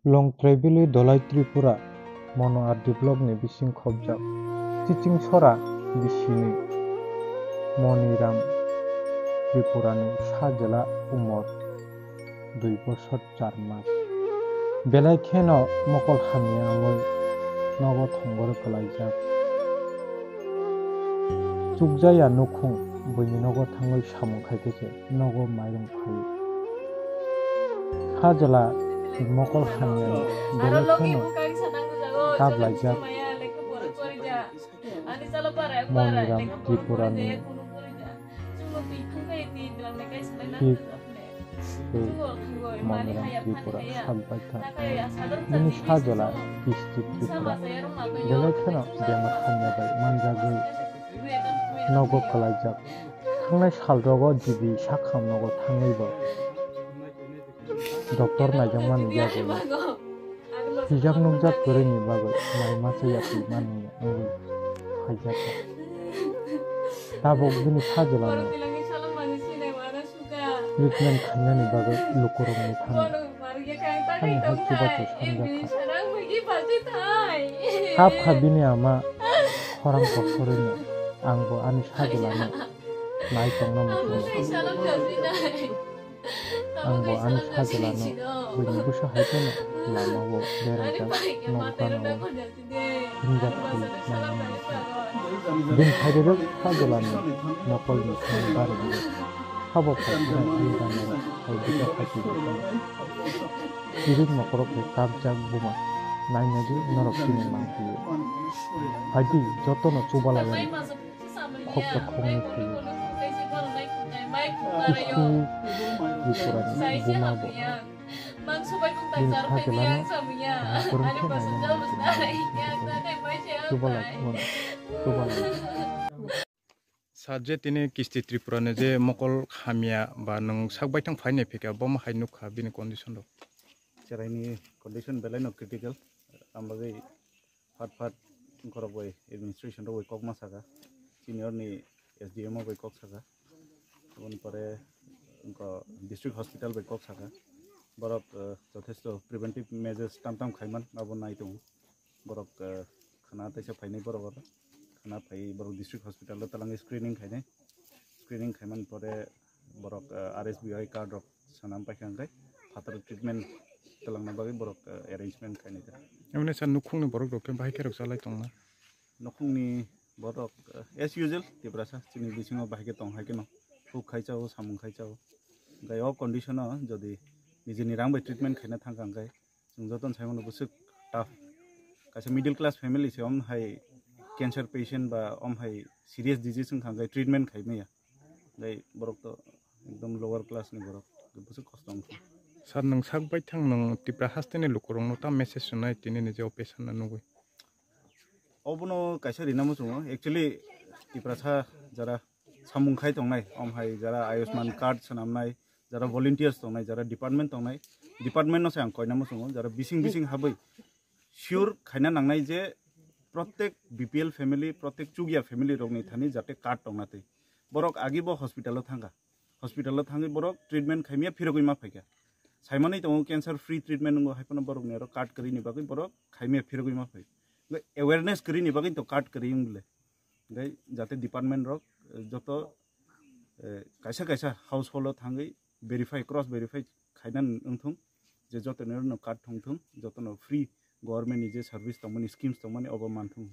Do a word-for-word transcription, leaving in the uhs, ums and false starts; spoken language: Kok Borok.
Longtraibili Dholai Tripura, Mono R D block ni bising khobjak Chichingsora bisini Moniram Tripura ni sajla umor dui bosor char mas. Belai kheno mokol hamya wngwi nogo thwngwi kwlaijak. Chukjaya nukhung buini nogo thangwi samung khaikhe se nogo mairung phaio. Sajla mokol hamyani belai kheno kablaijak. Moniram Tripurani thik tei Moniram Tripura salbaikha. Bini sajla kisti Tripura belai kheno bemar hamya bai manjagwi nogo kwlaijak. Thangnai salrogo G B sakham nogo thangwibo doctor naijakmani yagulo. Hijak nukjak kwrwini bagwi mai masa yapri mani wngwi phaijakha. Tabuk bini sajlano treatment khainani bagwi lukurokni thani ani hai chubachu sanjakha. Kap kha bini ama khorang kokhorwino, angbo ani sajlano nai tongna muchungo. Angbo ani sajlano buini bwsa hai phano lamao berajak, nok ganao hinjak thwi mannani muchungo. Bini phairwrwk sajlani mokolni thani bari wngo. Habo phaikhe ani ganao hai bwsa hai twi tongo. Kirik mokorok hai kapjak buma nainadi norok chini mangpili. Phaidi jotono chubalaiani khoksa khoknwi thwiwi. Kisti Tripurani buma bo bini sajlano kwrwngkhe nainani muchungo. Chubalai phano chubalai. Sir, je tini Kisti Tripura ni je mokol hamya ba nwng sak baithang phainai phika, bomo hai nukha bini condition rok. Cheraini condition belai no critical, ang bagwi phat phat borok bai administration rok bai kok ma saka, senior ni S D M o bai kok saka, aboni pore wngkha district hospital bai kok saka, borok, eh, jothesto preventive measures tam tam khaiman abo nai tongo. Borok, eh, khana teisa phainai borok oro. Khana phai borok district hospital o twlangwi screening khainai. Screening khaimani pore borok, eh, R S B I card rok sanam paikha hwnkhe phatar treatment twlangna bagwi borok, eh, arrangement khainai ta. Emne sir, nukhungni borok rok khe bahai khe rok chalai tongna? Nukhungni borok, eh, as usual Tiprasa chini bisingo bahai khe tong hai kheno. Huk khai chao, samung khai chao. Hwnkhe o condition o jodi nijini rang bai treatment khaina thangkha hwnkhe chwng jotono sai mano bwswk tough. Kaisa middle class family se om hai cancer patient ba om hai serious disease wngkha hwnkhe treatment khai maya. Hwnkhe borok to ekdom lower class ni borok, bwswk kosto wngkha. Sir, nwng sak baithang nwng Tipra haste ni lukurokno ta message rwnai tini ni je operation no nugwi? Obono kaisa rina muchungo. Actually, Tiprasa jara samung khai tongnai, om hai jara Ayushman card swnamnai, jara volunteers tongnai, jara department tongnai, department no se ang koina muchungo, jara bising bising habwi sure khaina nangnai je protek B P L family, protek chukya family rokni thani jate card tongna twi. Borok agi bo hospital o thangkha. Hospital o thangwi borok treatment khaimya phirogwi ma phaikha. Saimani tongo cancer free treatment wngo hai phano borokni oro card kwrwini bagwi borok khaimya phirogwi ma phai. Hwnkhe awareness kwrwini bagwi to card kwrwi wng bwle. Hwnkhe jate department rok, eh, joto, eh, kaisa kaisa household o thangwi verify, cross verify khaina wngthung je joto ni oro no card thungthung, joto no free government ni je service tongmani, schemes tongmani obo manthung.